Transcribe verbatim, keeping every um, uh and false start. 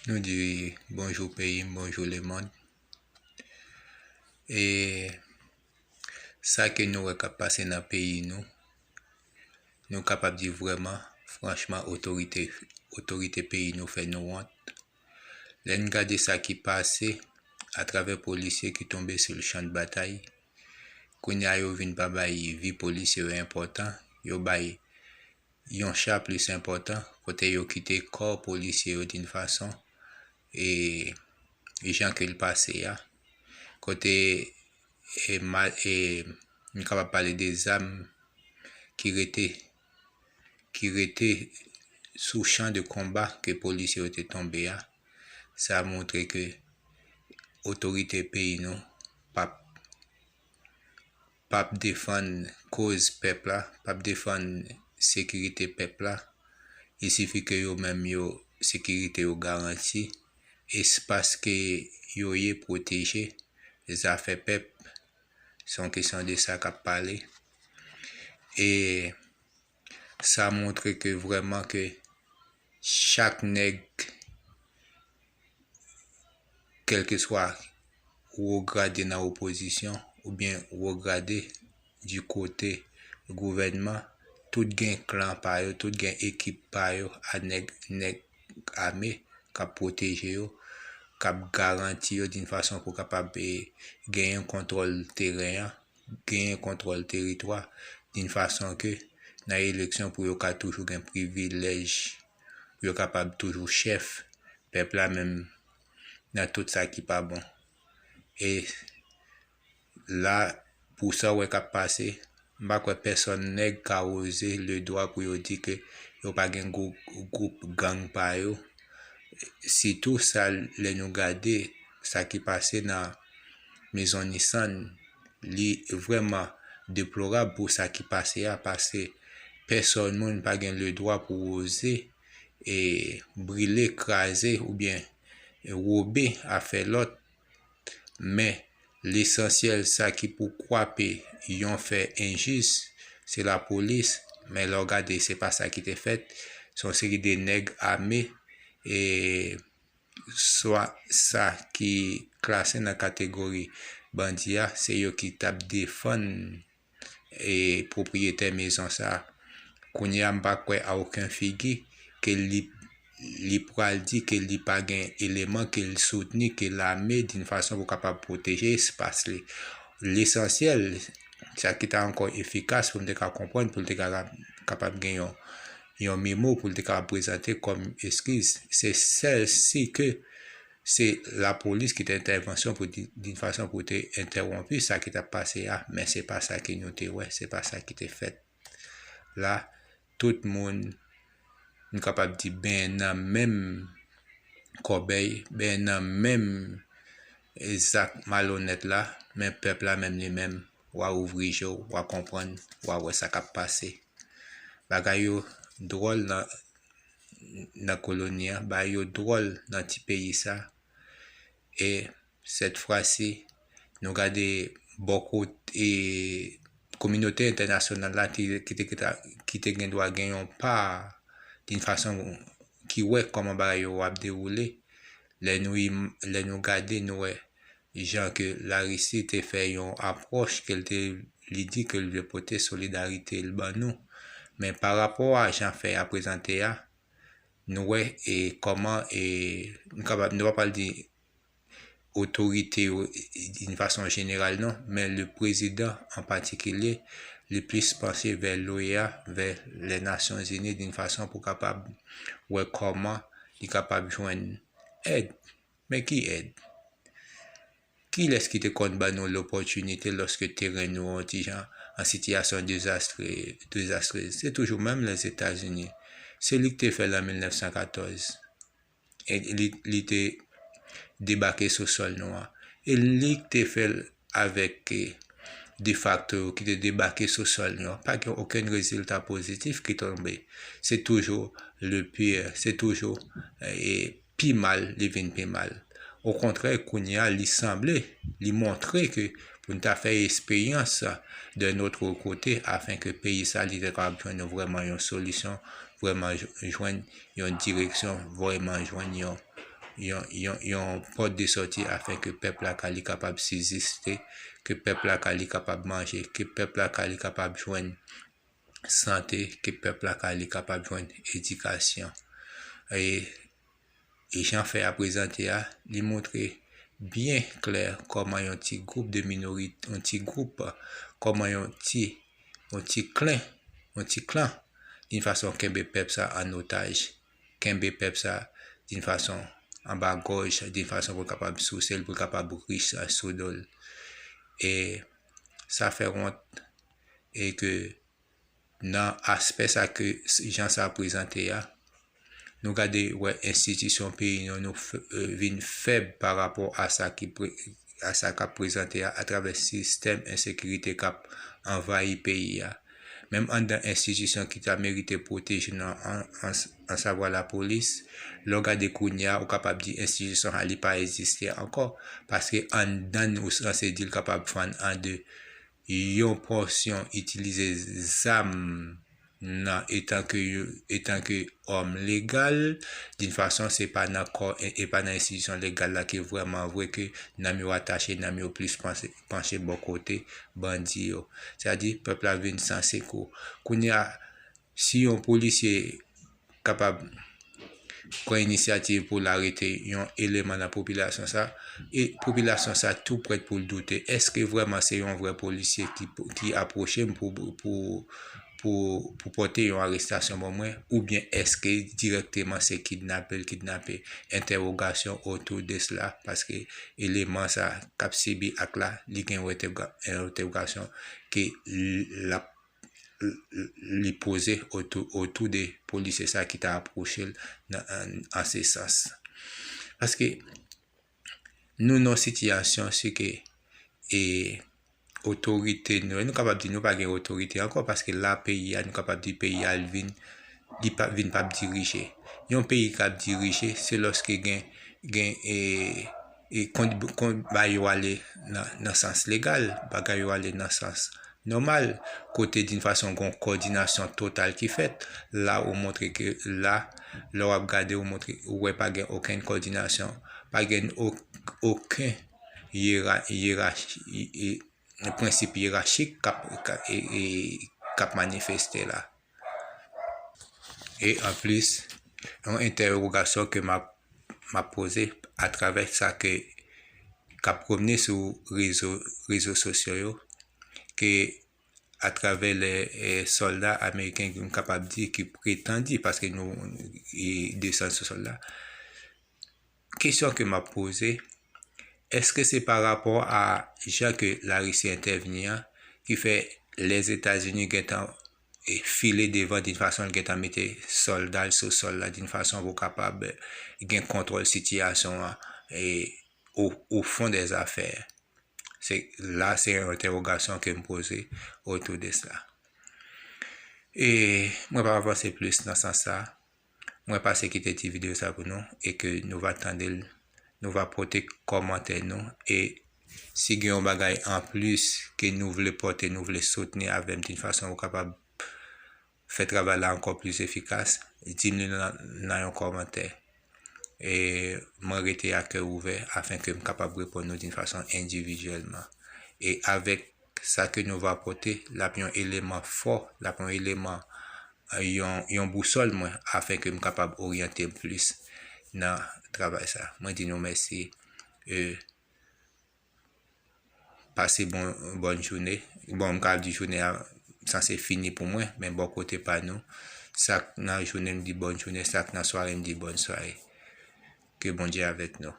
Nou di bonjou peyi m, bonjou lemonn. E sa ke nou wè k ap pase nan peyi nou, nou kapab di vrèman, franchman, otorite, otorite peyi nou fè nou wont. Lè n gade sa ki pase atravè polisye ki tonbe sou chan de batay, kounye a yo vin pa bay vi polisye yo enpòtan, yo bay yon cha plis enpòtan, kote yo kite kò polisye yo d'une façon, e, jan ke l pase a, kote, e, ma-, e, nou kapab pale de zam ki rete, ki rete sou chan de konba ke polisye yo te tonbe a. Sa montre ke otorite peyi nou p ap p ap defann koz pèp la, p ap defann sekirite pèp la. Il sifi ke yo menm yo, sekirite yo garanti, espas ke yo ye pwoteje, zafè pèp, se yon kesyon de sa k ap pale. E sa montre ke vrèman ke chak nèg, kèlkeswa wo grade nan opozisyon oubyen wo grade di kote gouvènman, tout gen klan pa yo, tout gen ekip pa yo a nèg, nèg ame k ap pwoteje yo, k ap garanti yo d'une façon pou kapab, e, genyen kontwòl teren an, genyen kontwòl teritwa, d'une façon ke nan eleksyon pou yo ka toujou gen privilèj, pou yo kapab toujou chèf pèp la menm nan tout sa ki pa bon. E la, pou sa w wè k ap pase, m pa kwè pèsonn nèg ka woze le dwa pou yo di ke yo pa gen gwoup, gwoup gang pa yo. Sitou sa, lè nou gade sa ki pase nan Mezon Nissan, li vrèman deplorab pou sa ki pase a, paske pèsonn moun pa gen le dwa pou oze, e, brile, kraze oubyen wobe afè lòt. Men, lesansyèl, sa ki pou kwape yon fè enjis, se lapolis. Men lè w gade, se pa sa ki te fèt. Se yon seri de nèg ame, e swa sa ki klase nan kategori bandi a, se yo ki t ap defann, e, pwopriyetè mezon sa a. Kounye a, m pa kwè a okenn figi ke li, li pral di ke li pa gen eleman ke l soutni, ke l ame d'une façon pou kapab pwoteje espas li. Lesansyèl, sa ki ta ankò efikas pou m te ka konprann, pou l te ka, kapab gen yon, yon memo pou l te kapab prezante kòm eskiz, se sèl si ke se lapolis ki te entèvansyon pou di, d'une façon pou te entèwonpi sa ki t ap pase a, men se pa sa ke nou te wè, se pa sa ki te fèt. La, tout moun, nou kapab di, benyen nan menm kòbèy, benyen nan menm, e, zak malonèt la, men pèp la menm li menm, w a ouvri je w, w a konprann, w a wè sa k ap pase. Bagay yo dwòl nan, nan koloni an, bagay yo dwòl nan ti peyi sa. E sèt fwa si, nou gade bò kote, e, kominote entènasyonal la ki, ki te, ki ta, ki te gen dwa gen yon pa, d'une façon ki wè kòman bagay yo ap dewoule. Lè nou im-, lè nou gade, nou wè jan ke Larisi te fè yon apwòch ke l te, li di ke l vle pote solidarite l ban nou. Men pa rapò a jan fè a prezante a, nou wè, e, kòman, e, nou kapab, nou pa pral di otorite yo, e, d'une façon générale non, men le prezidan an patikilye, li plis panse vè l'OEA, vè les Nations Unies d'une façon pou kapab wè kòman li kapab jwenn èd. Men ki èd? Kilès ki te konn ban nou lopòtinite lòske teren nou an ti jan an sitiyasyon dezastre, dezastrez? Se toujou menm Lèzetazini. Se li ki te fè l an mil nèf san katòz. E li, li te debake sou sòl nou an. E li ki te fè l avèk, e, defakto yo ki te debake sou sòl nou an. Pa gen okenn rezilta pozitif ki tonbe. Se toujou le pire, se toujou, e, pi mal, li vin pi mal. Okontrè, kounye a, li sanble, li montre ke pou n ta fè eksperyans d'un autre côté, afin ke peyi sa, li te kapab jwenn vrèman yon solisyon, vrèman jwenn yon direksyon, vrèman jwenn yon, yon, yon, yon pòt de sòti afin ke pèp lakay li kapab siziste, ke pèp lakay li kapab manje, ke pèp lakay li kapab jwenn sante, ke pèp lakay li kapab jwenn edikasyon. E, e jan fè a prezante a, li montre byen klè kòman yon ti gwoup de minorit, yon ti gwoup, kòman yon ti, yon ti klen, yon ti klan, d'une façon kenbe pèp sa an otaj, kenbe pèp sa d'une façon anba gòj, d'une façon pou l kapab souse l, pou l kapab rich sou do l. E sa fè wont, e ke nan aspè sa ke jan sa prezante a, nou gade wè enstitisyon peyi nou, nou f-, e, vin fèb pa rapò a sa ki pre-, a sa k ap prezante a atravè sistèm ensekirite k ap anvayi peyi a. Menm anndan enstitisyon ki ta merite pwoteje nou an, an, an, ansavwa lapolis, lè w gade kounye a, ou kapab di enstitisyon sa li pa egziste ankò, paske anndan l ou sanse di l kapab fann an de. Yon pòsyon itilize zam nan etanke yo, etanke òm legal, d'une façon, se pa nan kò, e, e pa nan enstitisyon legal la ke vrèman vre ke nanm yo atache, nanm yo plis panse, panche bò kote bandi yo. Sètadi, pèp la vin san sekou. Kounye a, si yon polisye kapab pran inisyativ pou l arete yon eleman nan popilasyon sa, e popilasyon sa tou prèt pou l doute, èske vrèman se yon vrè polisye ki, ki apwoche m pou, pou, pou, pou pote yon arestasyon ban mwen, oubyen èske dirèkteman se kidnape l kidnape? Entèwogasyon otou de sela, paske eleman sa k ap sibi ak la, li gen yon entèwoga-, entèwogasyon ke l ap, li poze otou, otou de polisye sa ki ta apwoche l nan, an, an se sans. Paske nou nan yon sitiyasyon, se ke, e, otorite nou, nou kapab di nou pa gen otorite ankò, paske la peyi a, nou kapab di peyi a, li vin, li pa, vin p ap dirije. Yon peyi k ap dirije, se lòske gen, gen, e, e, kon, kon bagay yo ale nan, nan sans legal, bagay yo ale nan sans nòmal, kote d'une façon gen yon kòdinasyon total ki fèt. La, ou montre ke la, lè w ap gade, ou montre, ou wè pa gen okenn kòdinasyon, pa gen o-, okenn yera-, yerachi-, e, e, prensip yerachik k ap, k ap, e, e, k ap manifeste la. E anplis, yon entèwogasyon ke m ap, m ap poze atravè sa ke, k ap pwomne sou rezo, rezo sosyo yo, ke atravè lè, e, sòlda ameriken, m kapab di, ki pretan di, paske nou, e, desann sou sòlda. Kesyon ke m ap poze, èske se pa rapò a jan ke Larisi entèvni an ki fè Lèzetazini gentan, e, file devan d'une façon, l gentan mete sòlda l sou sòl la d'une façon pou kapab gen kontwòl sitiyasyon an, e, o, o fon dè zafè? Se, la, se yon entèwogasyon ke m poze otou de sa. E mwen p ap avanse plis nan sans sa. Mwen pase kite ti videyo sa pou nou e ke nou va tande l, nou va pote kòmantè nou. E si gen yon bagay anplis ke nou vle pote, nou vle soutni avè m, d'une façon ou kapab fè travay la ankò plis efikas, di m li nan, nan yon kòmantè. E mwen rete a kè ouvè afin ke m kapab reponn nou d'une façon endividyèlman. E avèk sa ke nou va pote, l ap yon eleman fò, l ap yon eleman, yon, yon bousòl mwen, afin ke m kapab oryante m plis nan travay sa. Mwen di nou mèsi. E pase bon, bòn jounen. Bon, m ka di jounen an sanse fini pou mwen, men bò kote pa nou, sa k nan jounen m di bòn jounen, sa k nan sware m di bòn sware. Ke Bondye avèk nou.